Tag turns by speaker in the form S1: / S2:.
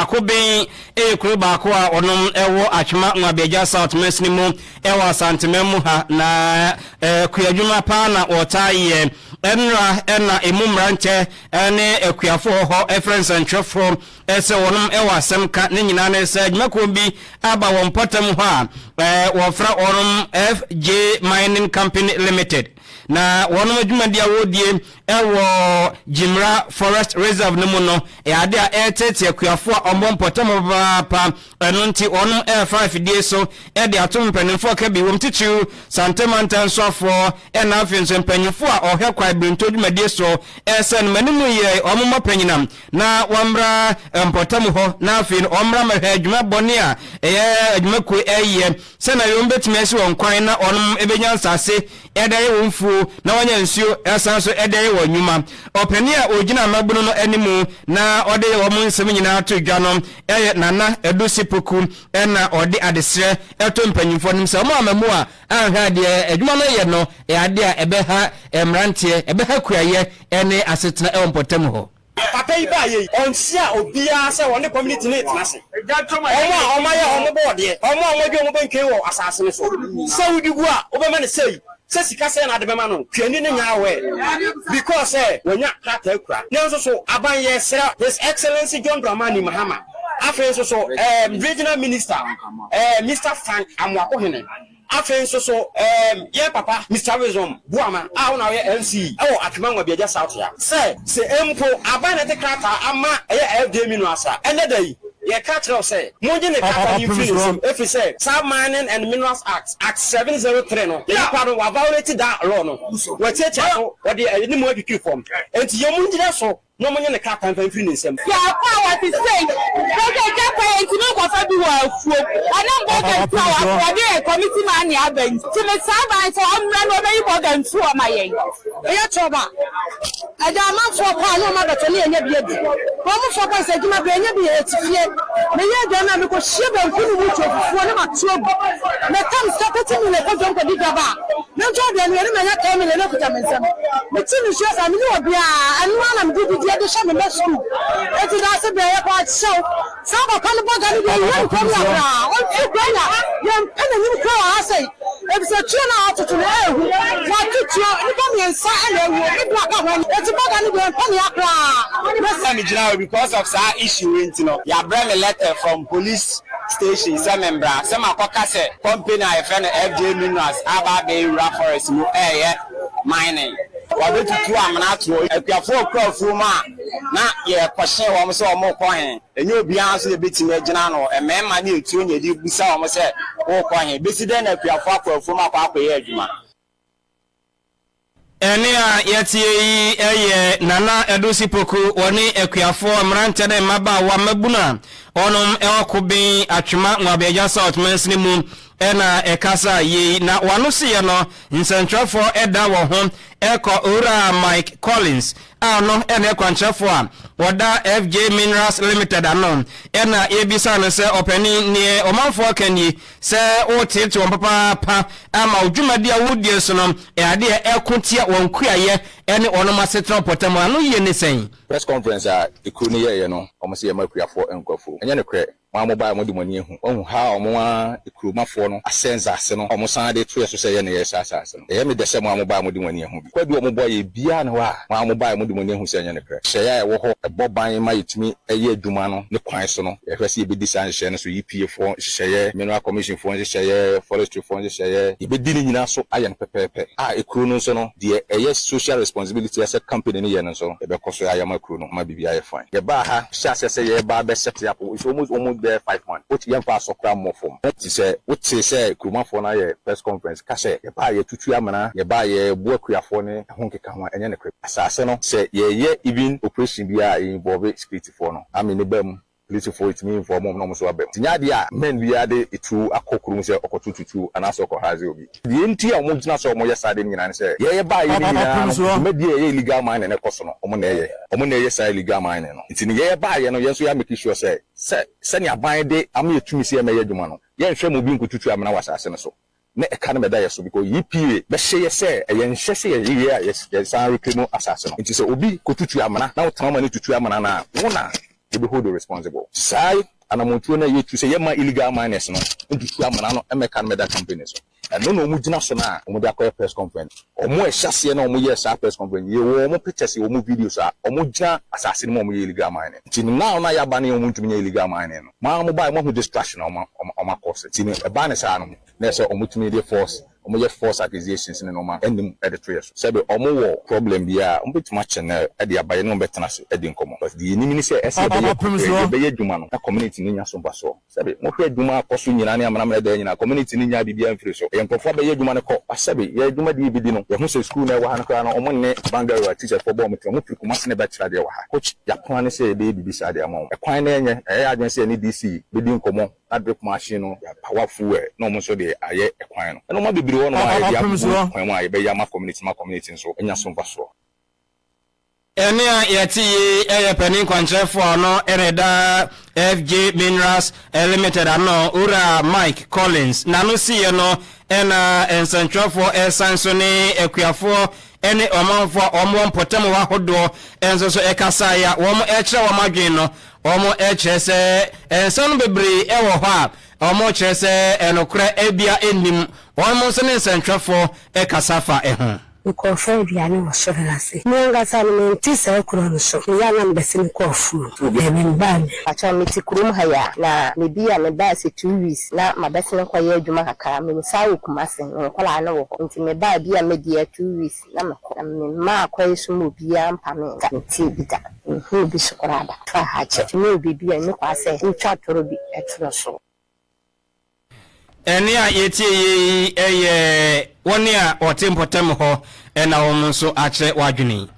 S1: Akoben yɛ kuro baako a ɔnom wɔ Atwema Nwabiagya South mansini mu wɔ Asanteman mu ha na kuadwuma paa na wɔtaa yɛ. Ɛnora na emu mmerankyɛ ne akuafo wɔ hɔ frɛ nsɛntwerɛfoɔ sɛ wɔnom wɔ asɛm ka. Ne nyinaa ne sɛ adwumakuo bi aba wɔn mpɔtam hɔ a wɔfrɛ wɔnom FJ Mining Company Limited na wɔnom adwumadi a wɔredie Wɔ Jimra Forest Reserve no mu no, ɛyɛ ade a ɛreteetee akuafo a wɔbɔ mpɔtam hɔ papaapa. Ɛno nti, wɔnom refa afidie so de ato mpanimfoɔ ka bi wom, titiriw Sante Mantam soafoɔ ɛna afei nso mpanyimfoɔ a wɔhwɛ kwaebirentuo dwumadie so sɛ no m'anim yɛ wɔn mmɔ panyinam na wɔmmra mpɔtam hɔ na afei no wɔmmra mmɛhwɛ adwuma bɔne a ɛyɛ adwumakuo ɛreyɛ sɛnea wɔn bɛtumi asi wɔn kwan na wɔnom bɛnya nsase de ayɛ wɔn mfuo na wɔanya nsuo asan nso de ayɛ wɔn nnwuma. Ɔpanin a ɔgyina mmabunu no anim na ɔde wɔn nsɛm nyinaa to dwa no yɛ Nana Adu Sepoku na ɔde adesrɛ to mpanyimfoɔ anim sɛ wɔn amma mu a anhwɛ a deɛ adwuma no yɛ no yɛ adeɛ a ɛbɛha mmeranteɛ, ɛbɛha kuayɛ ne asetena wɔ mpɔtam hɔ.
S2: Papa yi baayɛ yi, ɔnhyia obiara sɛ ɔne community no retena ase. Wɔn a wɔayɛ wɔn bɔɔdeɛ, wɔn a wɔadwa wɔn bɛntwen wɔ asase no so, sɛ wodi gu a, wobɛma no sei, sɛ sika sɛn na wode bɛma no, kuani no nyɛ aware because sɛ wanya krataa kura. Nanso so aban yɛsrɛ His Excellency John Dramani Mahama, afei nso so ɛɛm Regional Minister ɛɛm Mister Frank Amoakohene, Afei nso so ɛɛm yɛn papa Mister Wisdom Boama a wo na woyɛ MC wɔ Atwema Nwabiagya South ha sɛ, sɛ mpo aban na ɛde krataa ama ɛyɛ FDA Minerals a, ɛnnɛ da yi yɛka kyerɛ wo sɛ mongye ne krataa no mfiri ne nsam ɛfiri sɛ saa Mining and Minerals Act, Act 703 no, nipa no wa violate that law no, watiatia so, wɔde ɛne mu atwitwi fam, enti yɛn mongyina so na wɔnyɛ ne krataa mfa mfiri ne nsam.
S3: Yɛakɔ a wɔte sei, bɔga gya kwa yɛntumi nkɔfa bi wɔ afuom, ɛnam bɔga nsuo a wɔde yɛn committee man ne aba yi nti mesrɛ aban sɛ ɔmmra na ɔbɛyi bɔga nsuo ama yɛn.
S4: Ɛyɛ trɔba ɛda amanfoɔ kɔ a na wɔn abɛtɔ ne yɛnya bi adi. Wɔn foɔ kɔ sɛ adwuma berɛ yɛnya bi yɛ yɛte fie. Meyɛ aduane a mekɔ hyia banku ne mu tuo fufuo ne mato agu. Metam sika 30 million kɔ dwom kɔdi dwa ba a mentɔ aduane wie ne manya 10 million akuta me nsam. Mete nisuo saa, menni obiara, ɛno ara na mede didi de hwɛ me mma sukuu. Enti daase brɛ yɛkɔ akyɛw. Saa papa no bɔga no deɛ ɔnhia no kurom ha koraa, ɔmfiri kurom ha, yɛmpɛ n'anim koraa wɔ ha sei, efisɛ tuo no a ɔtoto no ɛyɛ hu, wato tuo, nnipa mmiɛnsa na awuo, me bra ka ho, enti bɔga no deɛ yɛmpɛ ne ha koraa. Mese.
S5: Na megyina hɔ because of saa issue wei nti no, yɛabrɛ me letter from police station sɛ membra, sɛ makɔka sɛ company a yɛfrɛ no FJ Minerals aba abɛwura forest mu ɛreyɛ mining. Wɔabɛtutu amena ato hɔ. Akuafoɔ rekɔ afuom a, na yɛrekɔhye wɔn sɛ wɔrekɔ he. Ɛnyɛ obiara nso na ɛbɛtumi agyina ano. Mmarima ne atuo na yɛde bisa wɔn sɛ, Worekɔ he? Bɛsi dɛn na akuafoɔ akɔ afuom akɔ akɔyɛ adwuma?
S1: Ɛnne a yɛteɛ yi yɛ Nana Adusi Poku, wɔne akuafoɔ mmeranteɛ ne mmabaawa mmabunu a wɔnom wɔ Koben Atwema Nwabiagya South mansini mu na ɛkasa yei. Na wɔano siiɛ no, nsɛntwerɛfoɔ da wɔn ho kɔ Owura Mike Collins a ɔno ne kwankyerɛfoɔ a ɔda FJ Minerals Limited ano na yɛbisaa no sɛ, Ɔpanin, neɛ ɔmanfoɔ ka nie, sɛ woreteetee wɔn papaapa ama wo dwumadi a woredie so no yɛ adeɛ a ɛko tia wɔn kuayɛ ne wɔnom asetena mpɔtam a, ano yie ne sɛn?
S6: Press conference a ekuro no yɛeɛ no, wɔn se yɛmma akuafoɔ nkɔ afuom. Ɛnyɛ nokorɛ. Mo ara mobaeɛ a mode mo ani ahu. Moahu how a wɔn ara ekuromafoɔ no asɛe nsaase no a wɔsan de to yɛn so sɛ yɛn na yɛresɛe asaase no. Ɛyɛ me dɛ sɛ mo ara mobaeɛ a mode mo ani ahu bi. Kwadu a wɔbɔ yɛ biara nni hɔ a mo ara mobaeɛ a mode mo ani ahu sɛ ɛnyɛ nokorɛ. Nhyehyɛeɛ a ɛwɔ hɔ ɛbɔ ban ma yɛtumi yɛ adwuma no ne kwan so no, yɛhwɛ sɛ yɛbɛdi saa nhyehyɛeɛ no so, EPA foɔ nhyehyɛeɛ, Mineral Commission foɔ nhyehyɛeɛ, Forestry foɔ nhyehyɛeɛ, yɛbɛdi ne nyinaa so ayɛ no pɛpɛɛpɛ. A ekuro no nso no, deɛ ɛyɛ social responsibility a ɛsɛ company no yɛ no nso no, yɛbɛkɔ so ayɛ ama kuro no ama biribiara ayɛ fine. Yɛbaa ha hyɛɛ aseɛ sɛ yɛreba abɛ set up, it's almost almost bɛyɛ 5 months, which yɛmfa asɔ koraa mmɔ fam. Nti sɛ wotee sɛ kuromafoɔ no ayɛ press conference ka sɛ yɛbaa yɛtutu amena, yɛbaa yɛreboa akuafoɔ ne ɛho nkeka ho a, ɛnyɛ nokorɛ. Asase no, sɛ yɛreyɛ even operation biara a, yɛ involve securityfoɔ no, army no ba mu, polisifoɔ yɛtumi involve wɔn na wɔn nso aba mu. Nti nyɛ adeɛ a men biara de etuo akɔ kurom sɛ ɔkɔto tutuo anaasɛ ɔkɔ harass obi. Deɛ nti a wɔgyina sɛ wɔyɛ saa adeɛ no nyinaa ne sɛ, yɛyɛ baeɛ no nyinaa no, dwumadie a ɛyɛ illegal mining no kɔ so no, wɔn na ɛyɛ. Wɔn na ɛyɛ saa illegal mining no. Nti no yɛyɛ baeɛ no, yɛn nso yɛ make sure sɛ, sɛ sɛnea aban de ama yɛ tumi sɛ yɛmmɛyɛ adwuma no, yɛnhwɛ ma obi nkɔtutu amena wɔ asase no so na ɛka no mmɛda yɛ so because EPA bɛhyɛ yɛ sɛ ɛyɛ nhyɛ sɛ yɛyɛ a yɛsan reclaim asase no. Nti sɛ obi kɔtutu amena na wotena hɔ ma no tutu amena no a, wo na. They be hold responsible. Saa anamontuo no a yɛtu sɛ yɛma illegal miners no ntutu amena no mmɛka no mmɛda company so. Ɛno na wɔn gyina so no a wɔde akɔyɛ press conference. Wɔn a ɛhyɛ aseɛ na wɔyɛɛ saa press conference yi, yɛwɔ wɔn pictures, yɛwɔ wɔn videos a wɔgyina asase no mu a wɔyɛ illegal mining. Nti no now na yɛaba no yɛ wɔn ntumi nyɛ illegal mining no, mo ara mobaeɛ moahu destruction a wɔn wɔn akɔ so. Nti no ɛbaa no saa no na ɛsɛ wɔtumi de force, wɔyɛ false accusations ne nnoɔma anim de to yɛ so. Sɛbe wɔn wɔ problem biara a, wɔn bɛtumi akyɛ no de aba yɛne wɔn bɛtena ase adi nkɔmmɔ. But deɛ yɛnim ne sɛ ɛsɛ yɛbɛyɛ kokorɛ, yɛbɛyɛ adwuma no na community no nya so mfasoɔ. Sɛbe mohwɛ adwuma a akɔ so nyinaa ne amanaman ɛda nyinaa, community no nyaa biribiara mfiri so. Ɛyɛ nkurɔfoɔ abɛyɛ adwuma no kɔ. But sɛbe yɛn adwumadie bi di no, yɛhu sɛ school no a ɛwɔ ha no koraa no wɔn ne Bangalore teachers foɔ bɔ wɔn tiri, wɔn firi Kumasi na ɛbɛkyerɛ adeɛ wɔ ha. Which yɛaplan sɛ yɛbɛyɛ biribi saa de ama wɔn. Ɛkwan no ɛnyɛ, ɛyɛ yɛn adwene sɛ yɛne DC bɛdi nkɔmmɔ na drip machine no yɛ power fuel na ɔmo nso de ayɛ kwan no. Nnoɔma bebree wɔ hɔ nom a yɛde agu kwan mu a yɛbɛyɛ ama community ma community nso anya so mfasoɔ.
S1: Ɛnne a yɛte yi yɛ panin kwankyerɛfoɔ a ɔno na ɛda FJ Minerals Limited ano, Owura Mike Collins. N'ano siiɛ no na nsɛntwerɛfoɔ resan so ne akuafoɔ ne ɔmanfoɔ a wɔwɔ mpɔtam hɔ ahodoɔ nso so kasaeɛ a wɔrekyerɛ wɔn adwene no. Wɔkyerɛ sɛ nsɛm no bebree wɔ hɔ a wɔkyerɛ sɛ nokorɛ bia nnim. Wɔn nso ne nsɛntwerɛfoɔ kasa fa ho.
S4: Mekɔfa aduane wɔ soro no ase. Me ankasa no, mente saa kuro no so. Meyɛ a na mebɛsene kɔ afuom. Daabi, mebaa me.
S7: Pakyɛw mete kurom ha yi a na mebi a mebaa sɛ 2 weeks na mabɛsene kɔyɛ adwuma kakra mensaa wɔ Kumasi me nkɔlaa no wɔ hɔ nti mebaa bi a mɛdi a 2 weeks na mekɔ na memmaa kwan so ma obiara mpa me nsa metee bi da menhuu bi so koraa da fa ha kyɛ nti meyɛ biribi a ɛnni kwa sɛ wotwa toro bi to no so.
S1: Ɛnne a yɛtie yi yɛ wɔn a wɔte mpɔtam hɔ na wɔn nso akyerɛ wɔn adwene.